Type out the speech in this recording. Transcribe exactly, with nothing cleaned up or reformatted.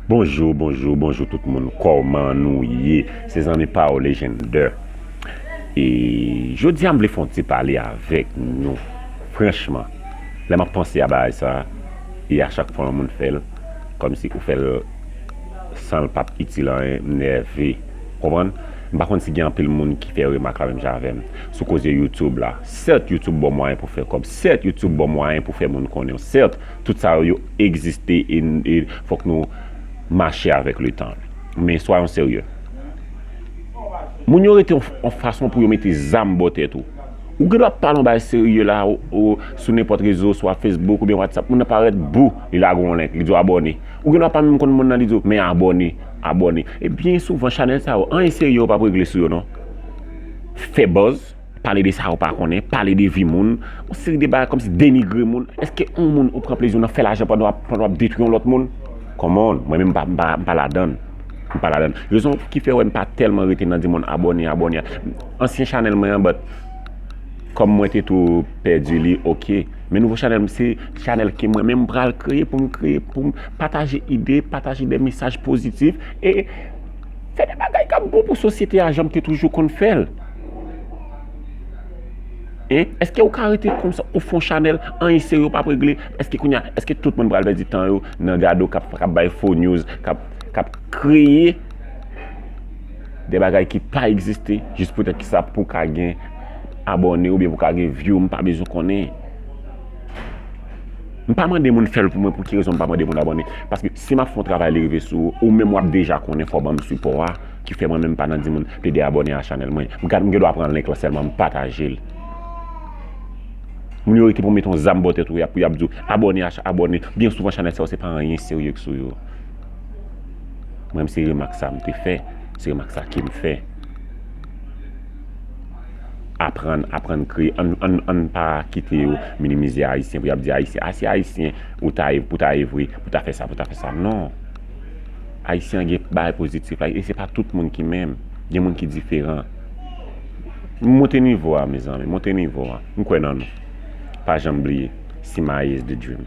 Bonjou, bonjou, bonjou tout moun. Kòman nou ye? Se zanmi pa w Legendè. E jodi a m vle fè yon ti pale avèk nou. Franchman, lè m ap panse a bagay sa, e a chak fwa yon moun fè l, kòmsi ou fè l san l p ap itil anyen, m nève. Konprann? M pa konn si gen anpil moun ki fè remak la menm jan avè m sou koze YouTube la. Sèt, YouTube ba w mwayen pou fè kòb. Sèt, YouTube ba w mwayen pou fè moun konnen w. Sèt, tout sa yo egziste e, e fòk nou mache avèk letan. Men soyons sérieux. Moun yo rete yon, yon fason pou yo mete zam bò tèt ou. Ou gen dwa ap pale yon bagay serye la, ou, ou, sou nenpòt rezo, swa Facebook oubyen WhatsApp, moun nan parèt, bou, li lage yon link, li di w abòne. Ou gen dwa pa menm konn moun nan, li di w, men abòne, abòne. E byen souvan, chanèl sa yo, anyen serye yo p ap regle sou yo, non. Fè buzz, pale de sa yo pa konnen, pale de vi moun, yon seri de bagay kòmsi denigre moun. Èske yon moun ou pran plezi w nan fè lajan pandan w ap, pandan w ap detwi yon lòt moun? Come on, mwen menm m pa, m pa, m pa ladann. M pa ladann. Rezon ki fè w wè m pa tèlman rete nan di moun abòne, abòne. Ansyen chanèl mwen an, but kòm mwen te tou pèdi li, oke. Men nouvo chanèl m, se chanèl ke mwen menm m pral kreye pou m kreye, pou m pataje ide, pataje de mesaj pozitif e fè de bagay k ap bon pou sosyete a, jan m te toujou konn fè l. Hein? Èske ou ka rete konsa, ou fè yon chanèl, anyen serye w p ap regle? Èske kounye a, èske tout moun pral pèdi tan yo nan gade w k ap, k ap bay fo news, k ap, k ap kreye de bagay ki pa egziste, jis poutèt ki sa pou ka gen abòne oubyen pou ka gen view, m pa bezwen konnen. M pa mande moun fè l pou mwen, pou ki rezon m pa mande moun abòne? Paske si m ap fè yon travay, li rive sou ou, ou menm w ap deja konnen, fò w ban m sipò a, ki fè mwen menm pa nan di moun plede abòne a chanèl mwen. M gad, m gen dwa pran link lan sèlman, m pataje l. Moun yo rete pou mete yon zam bò tèt ou, y ap, y ap di w abòne a, abòne. Byen souvan chanèl sa yo, se pa anyen serye ki sou yo. Mwen menm se remak sa m te fè, se remak sa ke m fè. Aprann, aprann kreye. Ann, ann, ann pa kite yo minimize Ayisyen pou y ap di Ayisyen, a se Ayisyen ou ta ye, pou ta ye vre, pou ta fè sa, pou ta fè sa. Non. Ayisyen an gen bagay pozitif la, e se pa tout moun ki menm. Gen moun ki diferan. Monte nivo a, mezanmi, monte nivo a. M kwè nan nou. Pa janm bliye, Simaye is the dream.